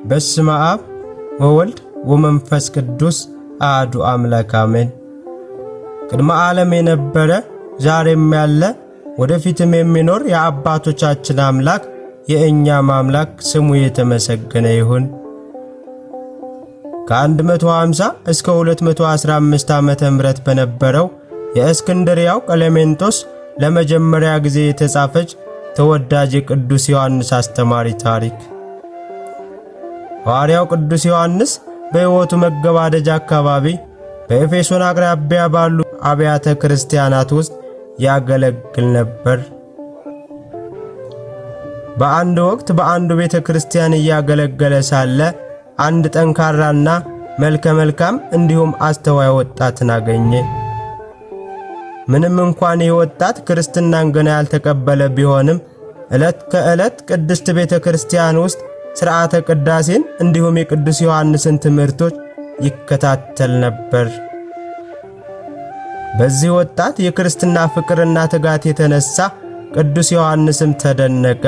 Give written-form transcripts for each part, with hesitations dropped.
በስመ አብ ወወልድ ወመንፈስ ቅዱስ አሐዱ አምላክ አሜን። ቅድመ ዓለም የነበረ ዛሬም ያለ ወደፊትም የሚኖር የአባቶቻችን አምላክ የእኛም አምላክ ስሙ የተመሰገነ ይሁን። ከ150 እስከ 215 ዓመተ ምህረት በነበረው የእስክንድርያው ቀለሜንጦስ ለመጀመሪያ ጊዜ የተጻፈች ተወዳጅ የቅዱስ ዮሐንስ አስተማሪ ታሪክ። ሐዋርያው ቅዱስ ዮሐንስ በሕይወቱ መገባደጃ አካባቢ በኤፌሶን አቅራቢያ ባሉ አብያተ ክርስቲያናት ውስጥ ያገለግል ነበር። በአንድ ወቅት በአንዱ ቤተ ክርስቲያን እያገለገለ ሳለ አንድ ጠንካራና መልከ መልካም እንዲሁም አስተዋይ ወጣትን አገኘ። ምንም እንኳን ይህ ወጣት ክርስትናን ገና ያልተቀበለ ቢሆንም ዕለት ከዕለት ቅድስት ቤተ ክርስቲያን ውስጥ ሥርዓተ ቅዳሴን እንዲሁም የቅዱስ ዮሐንስን ትምህርቶች ይከታተል ነበር። በዚህ ወጣት የክርስትና ፍቅርና ትጋት የተነሳ ቅዱስ ዮሐንስም ተደነቀ።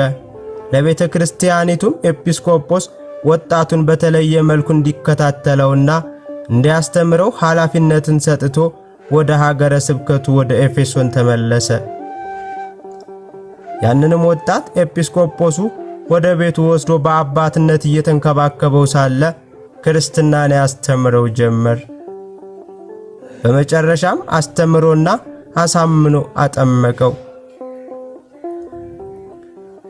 ለቤተ ክርስቲያኒቱም ኤጲስቆጶስ ወጣቱን በተለየ መልኩ እንዲከታተለውና እንዲያስተምረው ኃላፊነትን ሰጥቶ ወደ ሀገረ ስብከቱ ወደ ኤፌሶን ተመለሰ። ያንንም ወጣት ኤጲስቆጶሱ ወደ ቤቱ ወስዶ በአባትነት እየተንከባከበው ሳለ ክርስትናን ያስተምረው ጀመር። በመጨረሻም አስተምሮና አሳምኖ አጠመቀው።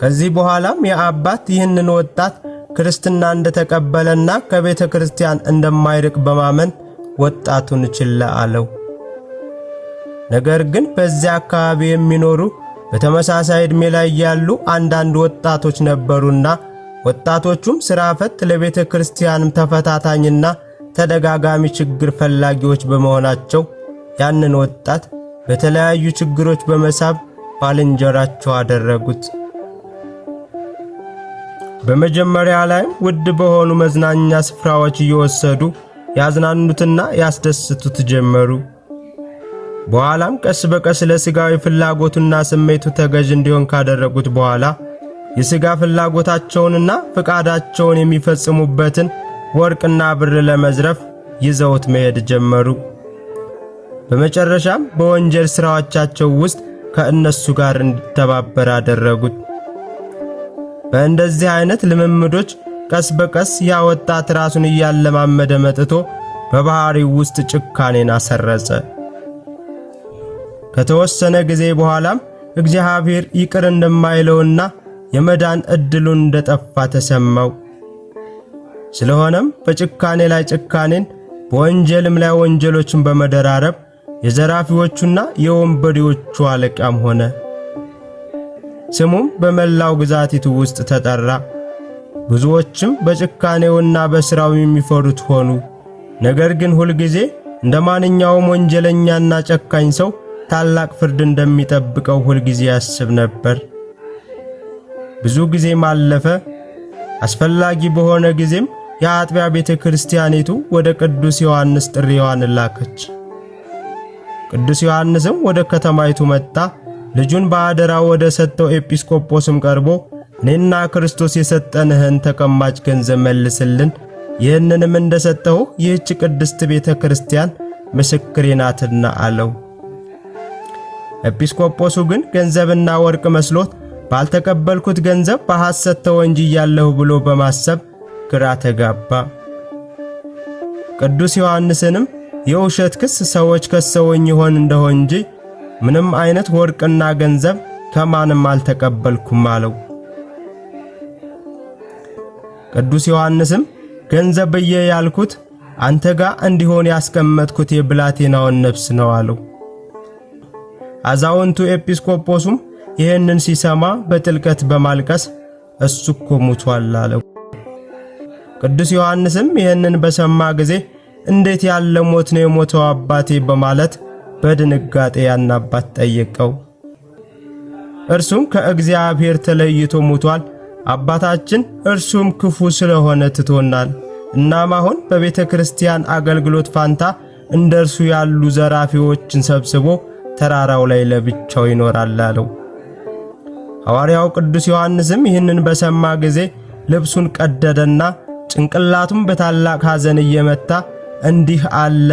ከዚህ በኋላም የአባት ይህንን ወጣት ክርስትና እንደተቀበለና ከቤተ ክርስቲያን እንደማይርቅ በማመን ወጣቱን ችላ አለው። ነገር ግን በዚያ አካባቢ የሚኖሩ በተመሳሳይ ዕድሜ ላይ ያሉ አንዳንድ ወጣቶች ነበሩና ወጣቶቹም ሥራ ፈት ለቤተ ክርስቲያንም ተፈታታኝና ተደጋጋሚ ችግር ፈላጊዎች በመሆናቸው ያንን ወጣት በተለያዩ ችግሮች በመሳብ ባልንጀራቸው አደረጉት። በመጀመሪያ ላይም ውድ በሆኑ መዝናኛ ስፍራዎች እየወሰዱ ያዝናኑትና ያስደስቱት ጀመሩ። በኋላም ቀስ በቀስ ለሥጋዊ ፍላጎቱና ስሜቱ ተገዥ እንዲሆን ካደረጉት በኋላ የሥጋ ፍላጎታቸውንና ፍቃዳቸውን የሚፈጽሙበትን ወርቅና ብር ለመዝረፍ ይዘውት መሄድ ጀመሩ። በመጨረሻም በወንጀል ሥራዎቻቸው ውስጥ ከእነሱ ጋር እንዲተባበር አደረጉት። በእንደዚህ አይነት ልምምዶች ቀስ በቀስ ያ ወጣት ራሱን እያለማመደ መጥቶ በባህሪው ውስጥ ጭካኔን አሰረጸ። ከተወሰነ ጊዜ በኋላም እግዚአብሔር ይቅር እንደማይለውና የመዳን ዕድሉን እንደጠፋ ተሰማው። ስለሆነም በጭካኔ ላይ ጭካኔን በወንጀልም ላይ ወንጀሎችን በመደራረብ የዘራፊዎቹና የወንበዴዎቹ አለቃም ሆነ። ስሙም በመላው ግዛቲቱ ውስጥ ተጠራ። ብዙዎችም በጭካኔውና በሥራው የሚፈሩት ሆኑ። ነገር ግን ሁልጊዜ እንደ ማንኛውም ወንጀለኛና ጨካኝ ሰው ታላቅ ፍርድ እንደሚጠብቀው ሁልጊዜ ያስብ ነበር። ብዙ ጊዜም አለፈ። አስፈላጊ በሆነ ጊዜም የአጥቢያ ቤተ ክርስቲያኒቱ ወደ ቅዱስ ዮሐንስ ጥሪዋን ላከች። ቅዱስ ዮሐንስም ወደ ከተማይቱ መጣ። ልጁን በአደራ ወደ ሰጠው ኤጲስቆጶስም ቀርቦ እኔና ክርስቶስ የሰጠንህን ተቀማጭ ገንዘብ መልስልን፣ ይህንንም እንደሰጠሁ ይህች ቅድስት ቤተ ክርስቲያን ምስክሬ ናትና አለው። ኤጲስቆጶሱ ግን ገንዘብና ወርቅ መስሎት ባልተቀበልኩት ገንዘብ በሐሰት ተወንጅያለሁ ብሎ በማሰብ ግራ ተጋባ። ቅዱስ ዮሐንስንም የውሸት ክስ ሰዎች ከሰውኝ ይሆን እንደሆን እንጂ ምንም አይነት ወርቅና ገንዘብ ከማንም አልተቀበልኩም አለው። ቅዱስ ዮሐንስም ገንዘብ ብዬ ያልኩት አንተ ጋር እንዲሆን ያስቀመጥኩት የብላቴናውን ነፍስ ነው አለው። አዛውንቱ ኤጲስቆጶሱም ይህንን ሲሰማ በጥልቀት በማልቀስ እሱ እኮ ሙቷል አለው። ቅዱስ ዮሐንስም ይህንን በሰማ ጊዜ እንዴት ያለ ሞት ነው የሞተው አባቴ በማለት በድንጋጤ ያን አባት ጠየቀው። እርሱም ከእግዚአብሔር ተለይቶ ሙቷል፣ አባታችን እርሱም ክፉ ስለሆነ ትቶናል። እናም አሁን በቤተ ክርስቲያን አገልግሎት ፋንታ እንደ እርሱ ያሉ ዘራፊዎችን ሰብስቦ ተራራው ላይ ለብቻው ይኖራል አለው። ሐዋርያው ቅዱስ ዮሐንስም ይህንን በሰማ ጊዜ ልብሱን ቀደደና ጭንቅላቱም በታላቅ ሐዘን እየመታ እንዲህ አለ።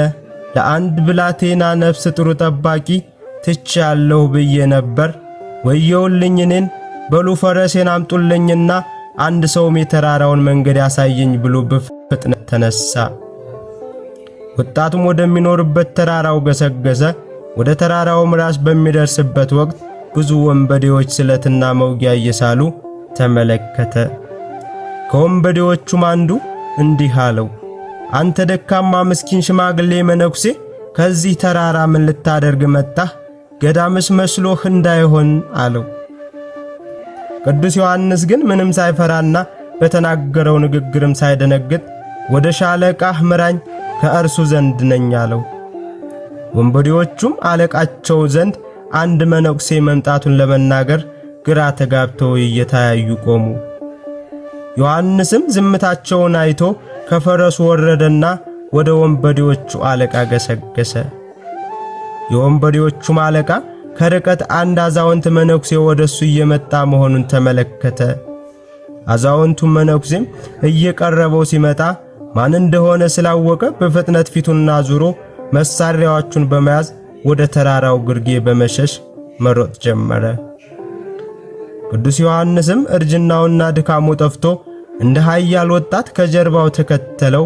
ለአንድ ብላቴና ነፍስ ጥሩ ጠባቂ ትቼአለሁ ብዬ ነበር። ወየውልኝ እኔን! በሉ ፈረሴን አምጡልኝና አንድ ሰውም የተራራውን መንገድ ያሳየኝ ብሎ በፍጥነት ተነሳ። ወጣቱም ወደሚኖርበት ተራራው ገሰገሰ። ወደ ተራራውም ራስ በሚደርስበት ወቅት ብዙ ወንበዴዎች ስለትና መውጊያ እየሳሉ ተመለከተ። ከወንበዴዎቹም አንዱ እንዲህ አለው፣ አንተ ደካማ ምስኪን ሽማግሌ መነኩሴ ከዚህ ተራራ ምን ልታደርግ መጣህ? ገዳምስ መስሎህ እንዳይሆን አለው። ቅዱስ ዮሐንስ ግን ምንም ሳይፈራና በተናገረው ንግግርም ሳይደነግጥ ወደ ሻለቃህ ምራኝ፣ ከእርሱ ዘንድ ነኝ አለው። ወንበዴዎቹም አለቃቸው ዘንድ አንድ መነኩሴ መምጣቱን ለመናገር ግራ ተጋብተው እየተያዩ ቆሙ። ዮሐንስም ዝምታቸውን አይቶ ከፈረሱ ወረደና ወደ ወንበዴዎቹ አለቃ ገሰገሰ። የወንበዴዎቹም አለቃ ከርቀት አንድ አዛውንት መነኩሴ ወደሱ እየመጣ መሆኑን ተመለከተ። አዛውንቱ መነኩሴም እየቀረበው ሲመጣ ማን እንደሆነ ስላወቀ በፍጥነት ፊቱን አዙሮ መሳሪያዎቹን በመያዝ ወደ ተራራው ግርጌ በመሸሽ መሮጥ ጀመረ። ቅዱስ ዮሐንስም እርጅናውና ድካሙ ጠፍቶ እንደ ኃያል ወጣት ከጀርባው ተከተለው።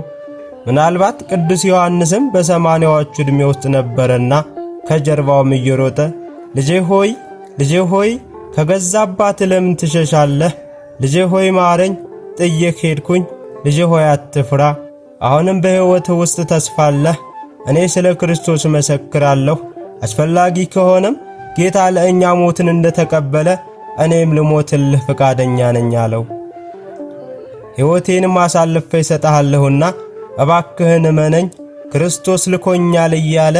ምናልባት ቅዱስ ዮሐንስም በ80ዎቹ ዕድሜ ውስጥ ነበረና ከጀርባውም እየሮጠ ልጄ ሆይ፣ ልጄ ሆይ፣ ከገዛ አባትህ ለምን ትሸሻለህ? ልጄ ሆይ ማረኝ፣ ጥዬህ ሄድኩኝ። ልጄ ሆይ አትፍራ፣ አሁንም በሕይወትህ ውስጥ ተስፋ አለህ። እኔ ስለ ክርስቶስ እመሰክራለሁ። አስፈላጊ ከሆነም ጌታ ለእኛ ሞትን እንደተቀበለ እኔም ልሞትልህ ፈቃደኛ ነኝ አለው። ሕይወቴንም አሳልፌ እሰጥሃለሁና እባክህን እመነኝ፣ ክርስቶስ ልኮኛል እያለ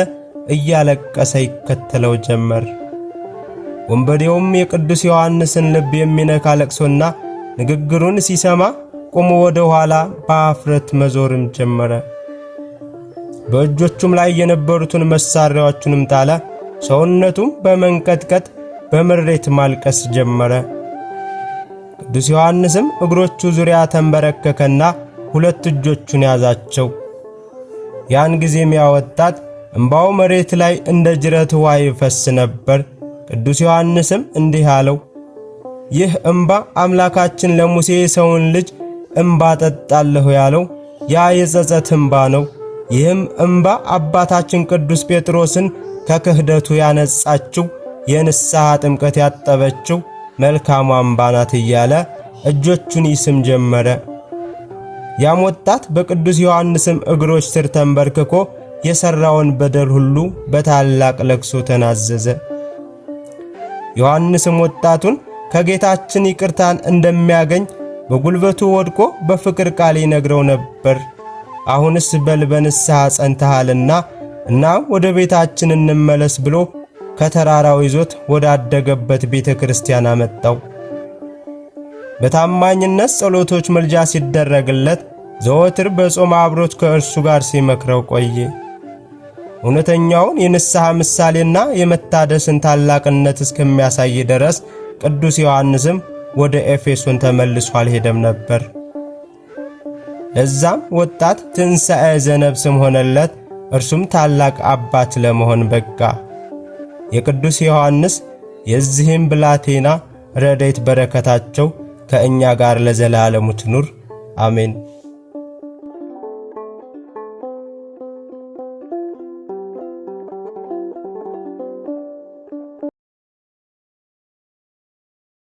እያለቀሰ ይከተለው ጀመር። ወንበዴውም የቅዱስ ዮሐንስን ልብ የሚነካ ለቅሶና ንግግሩን ሲሰማ ቆሞ ወደ ኋላ በአፍረት መዞርም ጀመረ። በእጆቹም ላይ የነበሩትን መሳሪያዎቹንም ጣለ። ሰውነቱም በመንቀጥቀጥ በምሬት ማልቀስ ጀመረ። ቅዱስ ዮሐንስም እግሮቹ ዙሪያ ተንበረከከና ሁለት እጆቹን ያዛቸው። ያን ጊዜም ያወጣት እምባው መሬት ላይ እንደ ጅረት ውሃ ይፈስ ነበር። ቅዱስ ዮሐንስም እንዲህ አለው፣ ይህ እምባ አምላካችን ለሙሴ የሰውን ልጅ እምባ ጠጣለሁ ያለው ያ የጸጸት እምባ ነው። ይህም እምባ አባታችን ቅዱስ ጴጥሮስን ከክህደቱ ያነጻችው የንስሐ ጥምቀት ያጠበችው መልካሟ እምባ ናት እያለ እጆቹን ይስም ጀመረ። ያም ወጣት በቅዱስ ዮሐንስም እግሮች ስር ተንበርክኮ የሠራውን በደል ሁሉ በታላቅ ለቅሶ ተናዘዘ። ዮሐንስም ወጣቱን ከጌታችን ይቅርታን እንደሚያገኝ በጉልበቱ ወድቆ በፍቅር ቃል ይነግረው ነበር። አሁንስ በል በንስሐ ጸንተሃልና እና ወደ ቤታችን እንመለስ ብሎ ከተራራው ይዞት ወዳደገበት ቤተ ክርስቲያን አመጣው። በታማኝነት ጸሎቶች ምልጃ ሲደረግለት ዘወትር በጾም አብሮት ከእርሱ ጋር ሲመክረው ቆየ። እውነተኛውን የንስሐ ምሳሌና የመታደስን ታላቅነት እስከሚያሳይ ድረስ ቅዱስ ዮሐንስም ወደ ኤፌሶን ተመልሶ አልሄደም ነበር። ለዛም ወጣት ትንሣኤ ዘነብስም ሆነለት። እርሱም ታላቅ አባት ለመሆን በቃ። የቅዱስ ዮሐንስ የዚህም ብላቴና ረድኤት በረከታቸው ከእኛ ጋር ለዘላለሙ ትኑር አሜን።